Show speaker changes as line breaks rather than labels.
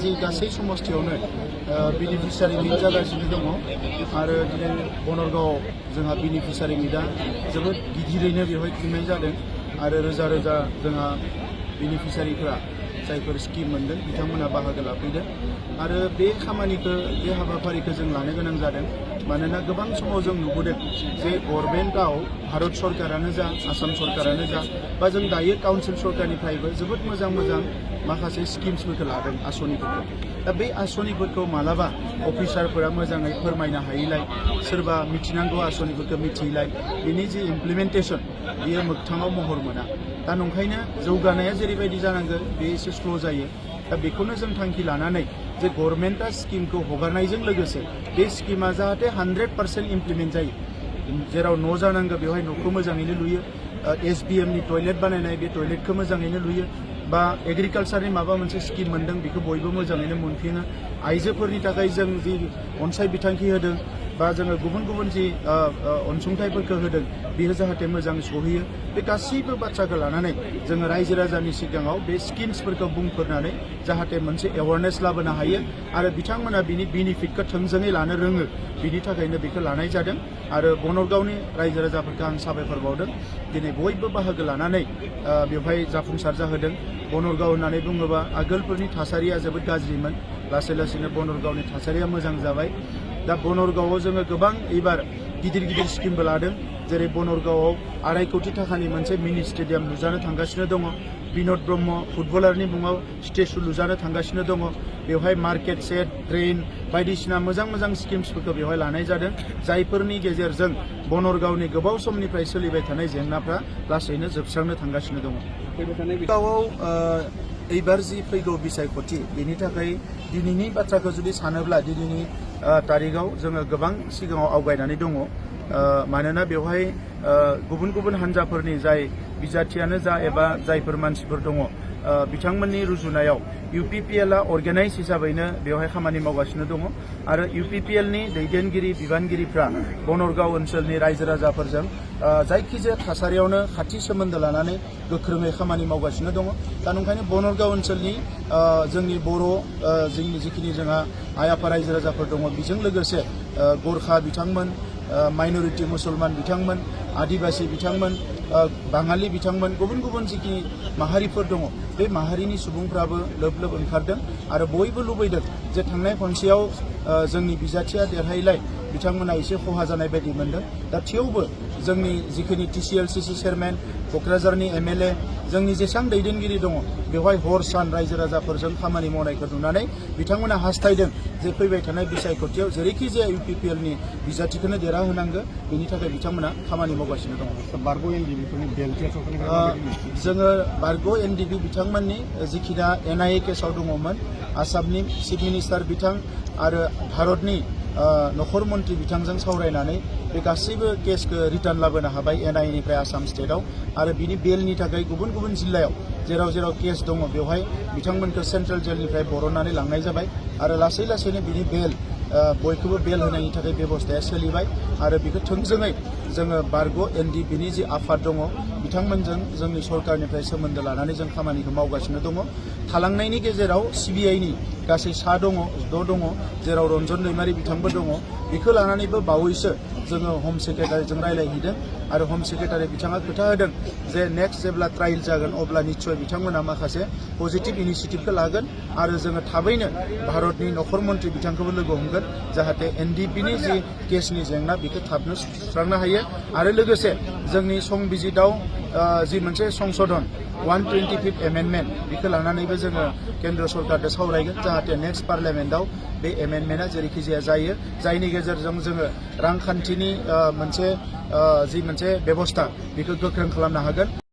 जी गासै समस्थियावनो बेनिफिसियारि मिट जागासिनो दङ आरो दिनै बनरगावआव जोंहा बेनिफिसियारि मिटआ जोबोद गिदिरैनो बेवहाय खुंनाय जादों आरो रोजा रोजा जोंहा बेनिफिसियारिफोरा जायफोर स्किम मोनदों बिथांमोना बाहागो लाफैदों आरो बे खामानिखौ बे हाबाफारिखौ जों लानो गोनां जादों मानोना गोबां समाव जों नुबोदों जे गभर्नमेन्टआव भारत सरकारानो जा आसाम सरकारानो जा बा जों दायो काउन्सिल सरकारनिफ्रायबो जोबोद मोजां मोजां माखासे स्किम्सफोरखौ लादों आसनिफोरखौ दा बे आसनिफोरखौ मालाबा अफिसारफोरा मोजाङै फोरमायनो हायैलाय सोरबा मिथिनांगौ आसनिफोरखौ मिथियैलाय बिनि जि इमप्लिमेन्टेसन बियो मोगथाङाव महर मोना दा नंखायनो जौगानाया जेरैबायदि जानांगौ बे एसे स्ल' जायो दा बेखौनो जों थांखि लानानै जे गभर्नमेन्टआ स्किमखौ हगारनायजों लोगोसे बे स्किमा जाहाथे 100% इमप्लिमेन्ट जायो जेराव न' जानांगौ बेवहाय न'खौ मोजाङैनो लुयो SBMनि टयलेट बानायनाय बे टयलेटखौ मोजाङैनो लुयो बा एग्रिकालसारनि माबा मोनसे स्किम मोनदों बेखौ बयबो मोजाङैनो मोनफिनो आइजोफोरनि थाखाय जों जि अनसाय बिथांखि होदों बा जोङो गुबुन गुबुन जि अनसुंथाइफोरखौ होदों बेयो जाहाथे मोजां सहैयो बे गासैबो बाथ्राखौ लानानै जोङो रायजो राजानि सिगाङाव बे स्किम्सफोरखौ बुंफोरनानै जाहाथे मोनसे एवारनेस लाबोनो हायो आरो बिथांमोना बिनि बेनिफिटखौ थोंजोङै लानो रोङो बिनि थाखायनो बेखौ लानाय जादों आरो बनरगावनि रायजो राजाफोरखौ आं साबायखर बावदों दिनै बयबो बाहागो लानानै बेवहाय जाफुंसार जाहोदों बनरगाव होननानै बुङोबा आगोलफोरनि थासारिया जोबोद गाज्रिमोन लासै लासैनो बनरगावनि थासारिया मोजां जाबाय दा बनरगावआव जोङो गोबां एबार गिदिर गिदिर स्किमबो लादों जेरै बनरगावआव 2.5 कोटि थाखानि मोनसे मिनि स्टेडियाम लुजानो थांगासिनो दङ बिन'द ब्रह्म फुटबलारनि मुङाव स्टेचु लुजानो थांगासिनो दङ बेवहाय मार्केट सेट ड्रेन बायदिसिना मोजां मोजां स्किम्सफोरखौ बेवहाय लानाय जादों जायफोरनि गेजेरजों बनरगावनि गोबाव समनिफ्राय सोलिबाय थानाय जेंनाफ्रा लासैनो जोबस्रांनो थांगासिनो दङ गावआव एबार जि फैगौ बिसायख'थि बेनि थाखाय दिनैनि बाथ्राखौ जुदि सानोब्ला दिनैनि तारिखआव जोङो गोबां सिगाङाव आवगायनानै दङ मानोना बेवहाय गुबुन गुबुन हान्जाफोरनि जाय बिजाथियानो जा एबा जायफोर मानसिफोर दङ बिथांमोननि रुजुनायाव UPPLआ अर्गेनाइज हिसाबैनो बेवहाय खामानि मावगासिनो दङ आरो UPPLनि दैदेनगिरि बिबानगिरिफ्रा बनरगाव ओनसोलनि रायजो राजाफोरजों जायखिजाया थासारियावनो खाथि सोमोन्दो लानानै गोख्रोङै खामानि मावगासिनो दङ दा नंखायनो बनरगाव ओनसोलनि जोंनि बर' जोंनि जिखिनि जोंहा आइ आफा रायजो राजाफोर दङ बेजों लोगोसे गोरखा बिथांमोन माइनरिटि मुसलमान बिथांमोन आदिबासि बिथांमोन बाङालि बिथांमोन गुबुन गुबुन जिखिनि माहारिफोर दङ बे माहारिनि सुबुंफ्राबो लोब लोब ओंखारदों आरो बयबो लुबैदों जे थांनाय खनसेयाव जोंनि बिजाथिया देरहायलाय बिथांमोना एसे खहा जानाय बायदि मोनदों दा थेवबो जोंनि जिखिनि TCLCC चेयारमेन क'क्राझारनि MLA जोंनि जेसेबां दैदेनगिरि दङ बेवहाय हर सान रायजो राजाफोरजों खामानि मावनायखौ नुनानै बिथांमोना हास्थायदों जे फैबाय थानाय बिसायख'थियाव जेरैखि जाया UPPLनि बिजाथिखौनो देरहाहोनांगौ बेनि थाखाय बिथांमोना खामानि मावगासिनो दङ बारग' NDBफोरनि जोङो बारग' NDB बिथांमोननि जिखिना NIA केसाव दङमोन आसामनि चिफ मिनिस्टार बिथां आरो भारतनि नखर मन्त्रि बिथांजों सावरायनानै बे गासैबो केसखौ रिटार्न लाबोनो हाबाय NIAनिफ्राय आसाम स्टेटआव आरो बिनि बेलनि थाखाय गुबुन गुबुन जिल्लायाव जेराव जेराव केस दङ बेवहाय बिथांमोनखौ सेन्ट्रेल जेलनिफ्राय बरननानै लांनाय जाबाय आरो लासै लासैनो बिनि बेल बयखौबो बेल होनायनि थाखाय बेबस्थाया सोलिबाय आरो बेखौ थोंजोङै जोङो बारग' NDBनि जि आफाद दङ बिथांमोनजों जोंनि सरकारनिफ्राय सोमोन्दो लानानै जों खामानिखौ मावगासिनो दङ थालांनायनि गेजेराव CBIनि गासै 6 दङ जेराव रन्जन दैमारि बिथांबो दङ बेखौ लानानैबो बावैसो जोङो हम सेक्रेटारिजों रायलायहैदों आरो हम सेक्रेटारि बिथाङा खोथा होदों जे नेक्स्ट जेब्ला ट्रायल जागोन अब्ला निस्सय बिथांमोना माखासे पजिटिभ इनिशिएटिभखौ लागोन आरो जोङो थाबैनो भारतनि नखर मन्त्रि बिथांखौबो लोगो हमगोन जाहाथे NDBनि जि केसनि जेंना बेखौ थाबनो सुस्रांनो हायो आरो लोगोसे जोंनि संबिजिताव जि मोनसे संशोधन 125th एमेन्डमेन्ट बेखौ लानानैबो जोङो केन्द्र सरकारजों सावरायगोन जाहाथे नेक्स्ट पार्लियामेन्टआव बे एमेन्डमेन्टआ जेरैखि जाया जायो जायनि गेजेरजों जोङो रांखान्थिनि मोनसे जि मोनसे बेबस्था बेखौ गोख्रों खालामनो हागोन।